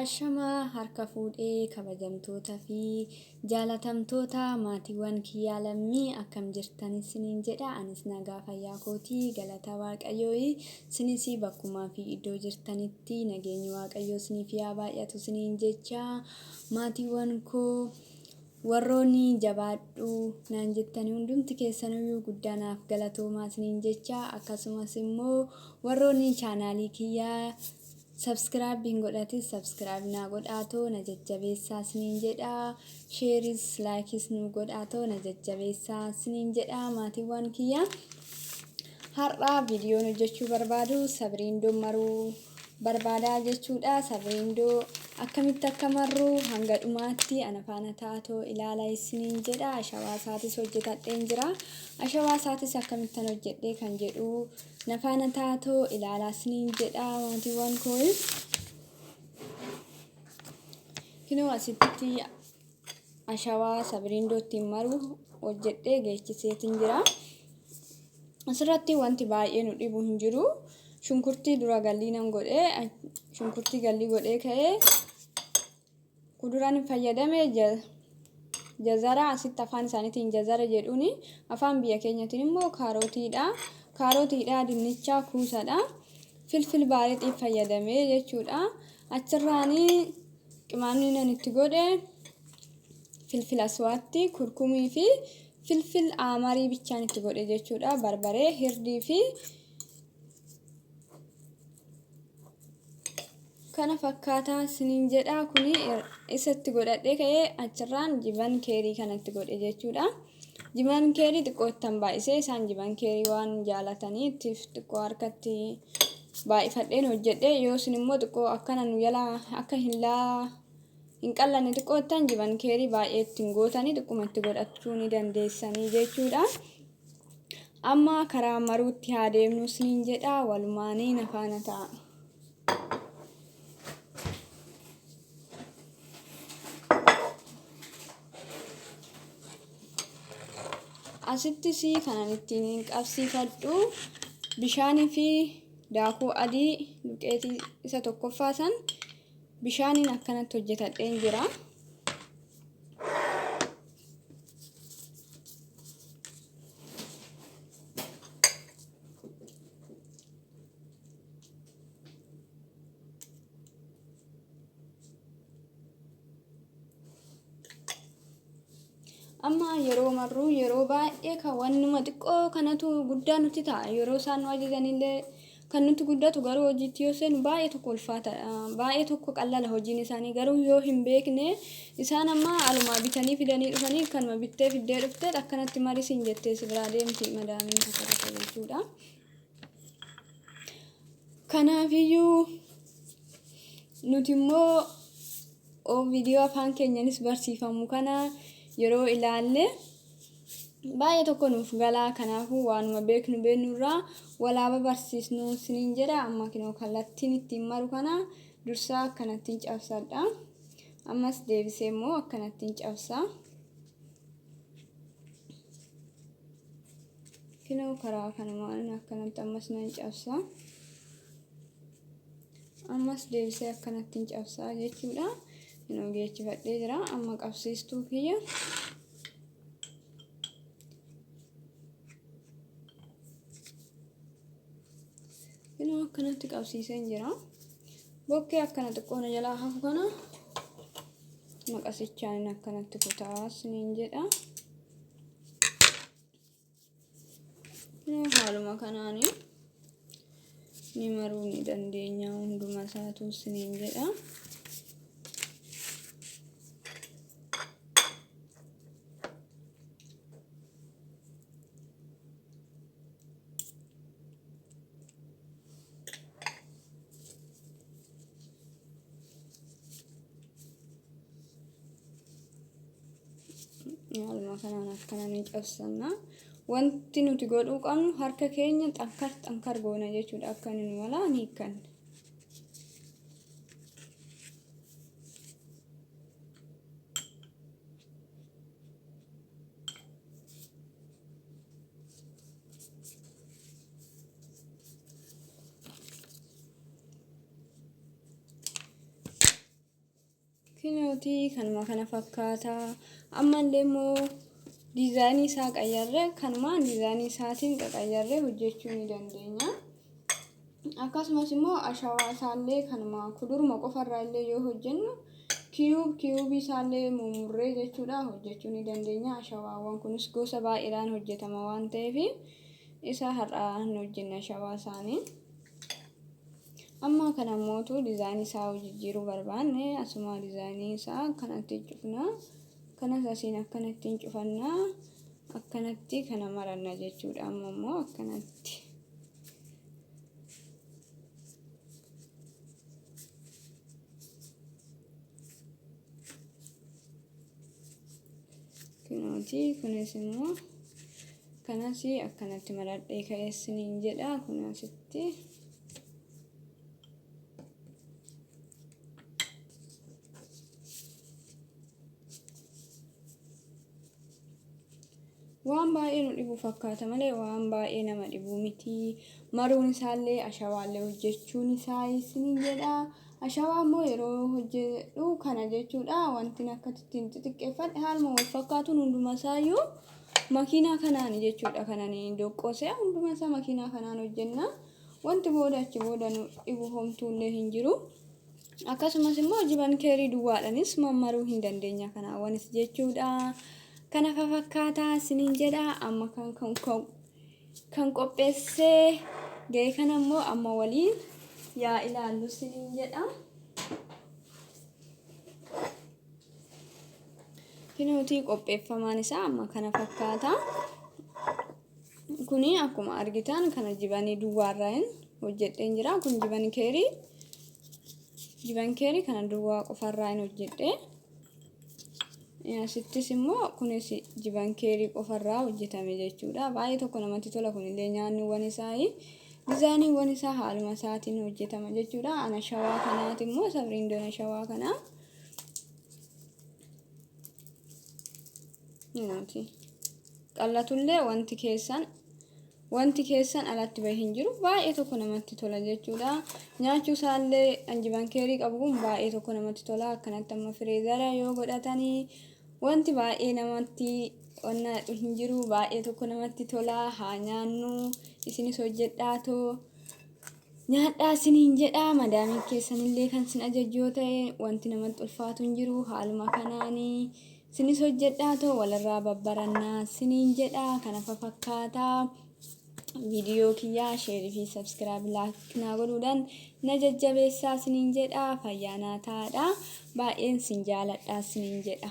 Ashamaa harka fuudhee kabajamtoota fi jaalatamtoota maatiiwwan kiyyaa lammii akkam jirtan isiniin jedha. Anis nagaa fayyaa kootii galata waaqayyooyi. Isinis bakkumaa fi iddoo jirtanitti nageenyi waaqayyoo isiniif yaa baay'atu isiniin jecha maatiiwwan koo warroonni jabaadhu naan jettanii hundumti keessaniyyuu guddaa naaf galatoomaa isiniin jecha akkasumas immoo warroonni chaanaalii kiyyaa Subscribe hin godhatis subscribe naa godhaatoo na jajjabeessaa isiniin jedha. Sheeris laayikis nu godhaatoo na jajjabeessaa isiniin jedha maatiiwwan kiyya. Har'a viidiyoon hojjechuu barbaadu sabriindoo maruu barbaadaa jechuudha. Sabriindoo akkamitti akka marru hanga dhumaatti ana faana taatoo ilaala isiniin jedha. Ashawaa isaatis hojjetadheen jira. Ashawaa isaatis akkamittan hojjedhee kan jedhu Na faana taatoo ilaalaa isiniin jedha maatiiwwan koo. Kinoo asitti ashawaa sabiriindoo ittiin maru hojjedhee geechiseetiin jira. Asirratti wanti baay'ee nu dhibu hin jiru. Shunkurtii dura gallii nan godhee shunkurtii gallii godhee ka'ee Kuduraan fayyadame jazara asitti afaan isaaniitiin jazara jedhuuni afaan biyya keenyatiin immoo kaarotiidha. Kaarotiidha dinnicha kuusadha. Filfil baarixiif fayyadame jechuudha. Achirraanii qimaamni nan itti godhe filfil aswaatti kurkumii fi filfil aamarii bichaan itti godhe jechuudha. Barbaree hirdii fi Kana fakkaataa isiniin jedha kuni isa itti godhadhee ka'ee achirraan jiban keerii kana itti godhe jechuudha. Jiban keerii xiqqoo ittan baay'isee isaan jiban keerii waan jaalatanii ittiif xiqqoo harkatti baay'ifadheen hojjedhe yoo isin immoo xiqqoo akkana nu jalaa akka hin laa hin qallanne xiqqoo ittan jiban keerii baay'ee ittiin gootanii xiqquma itti godhachuu ni dandeessanii jechuudha. Amma karaa maruutti haa deemnu isiniin jedha walumaanii na faana ta'a. Asittis kanan ittiin qabsiifadhu bishaanii fi daakuu adii duqeetii isa tokkoffaa san bishaaniin akkanatti hojjetadheen jira. Amma yeroo marruu yeroo baay'ee kan wannuma xiqqoo kanatu guddaa nutti ta'a. Yeroo isaan nu ajajanillee kan nutti guddatu garuu hojiitti yoo seenu baay'ee tokko ulfaataadha. Baay'ee tokko qallala hojiin isaanii garuu yoo hin beekne isaan amma alumaa bitanii fidanii dhufanii kanuma bittee fiddee dhuftee akkanatti marisiin jettee si biraa deemti madaamiin tokko tokko jechuudha. Kanaafiyyuu nuti immoo viidiyoo afaan keenyanis barsiifamu kana yeroo ilaalle baay'ee tokko nuuf galaa kanaafuu waanuma beeknu beeknurraa walaaba barsiisnu siniin jedha amma kinoo kallattiin ittiin maru kana dursaa akkanattiin cabsadha ammas deebisee immoo akkanattiin cabsa kinoo karaa kanumaan akkanatti ammas nan cabsa ammas deebisee akkanattiin cabsaa jechuudha kinoo geechifadhee jira amma qabsiistuu kiyya Kinoo akkanatti qabsiiseen jira. Bokkee akkana xiqqoo na jalaa hafu kana maqasichaan akkanatti kutaa siniin jedha. Kinoo haaluma kanaani ni maruu ni dandeenya hunduma isaatu siniin jedha. Haaluma kanaan akkana ni cabsanna. Wanti nuti godhuu qabnu harka keenya xankar xankar goona jechuudha akka inni nu jalaa hin hiikkanne. Kinootii kanuma kana fakkaata. Ammallee immoo diizaayinii isaa qayyarree kanumaan diizaayinii isaatiin qaqayyarree hojjechuu ni dandeenya. Akkasumas immoo ashawaa isaallee kanuma kuduruma qofarraa illee yoo hojjennu kiyuub kiyuubii isaallee mummurree jechuudha hojjechuu ni dandeenya. Ashawaawwan kunis gosa baay'eedhaan hojjetama waan ta'eef isa har'aa hin hojjenne ashawaa isaanii. Amma kana mootu diizaayinii isaa jijjiiruu barbaanne asuma diizaayinii isaa akkanatti cufna. Kanas asiin akkanatti cufanna. Akkanatti kana maranna jechuudha. Amma immoo akkanatti. Kunooti kunis immoo kanas akkanatti maradhee ka'eessiniin jedha. Kun asitti. Waan baay'ee nu dhibu fakkaata malee waan baay'ee nama dhibu miti. Maruun isaallee ashawaallee hojjechuun isaa isiniin jedha. Ashawaa immoo yeroo hojjedhu kana jechuudha. Wanti akka ittiin xixiqqeeffadhe haaluma wal fakkaatuun hunduma isaayyuu makiinaa kanaan jechuudha. Kanan doqqoosee hunduma isaa makiinaa kanaan hojjenna. Wanti booda achi booda nu dhibu homtuullee hin jiru. Akkasumas immoo jiban keerii duwwaadhaanis mammaruu hin dandeenya kanaawwanis jechuudha. Kana fafakkaataa isiniin jedha. Amma kan qopheessee ga'e kana immoo amma waliin yaa ilaallu isiniin jedha. Kinootii qopheeffamaan isaa amma kana fakkaata. Kuni akkuma argitan kana jibanii duwwaarraa hojjedheen jira. Kun jiban keerii. Jiban keerii kana duwwaa qofarraa hin hojjedhe. Asittis immoo kunis jiban keerii qofarraa hojjetame jechuudha. Baay'ee tokko namatti tola kunillee nyaanniiwwan isaa diizaayiniiwwan isaa haaluma isaatiin hojjetama jechuudha. Ana shawaa kanaati immoo sabriindoon shawaa kanaa. Qallatullee wanti keessan alatti bahee hin jiru. Baay'ee tokko namatti tola jechuudha. Nyaachuu isaallee jiban keerii qabu kun baay'ee tokko namatti tola. Akkanatti amma fireezara yoo godhatanii wanti baay'ee namatti hin jiru. Baay'ee tokko namatti tola. Haa nyaannu. Isinis hojjedhaatoo nyaadhaa isiniin jedha. Madaamiin keessanillee kan isin ajajju yoo ta'e wanti namatti ulfaatu hin jiru. Haaluma kanaanii isinis hojjedhaatoo walirraa babbarannaa isiniin jedha. Kana fafakkaataa. Viidiyoo kiyyaa sheerii fi sabskiraayib laayik naa godhuudhaan na jajjabeessaa isiniin jedha. Fayyaa naa ta'aadha. Baay'een isin jaaladha isiniin jedha.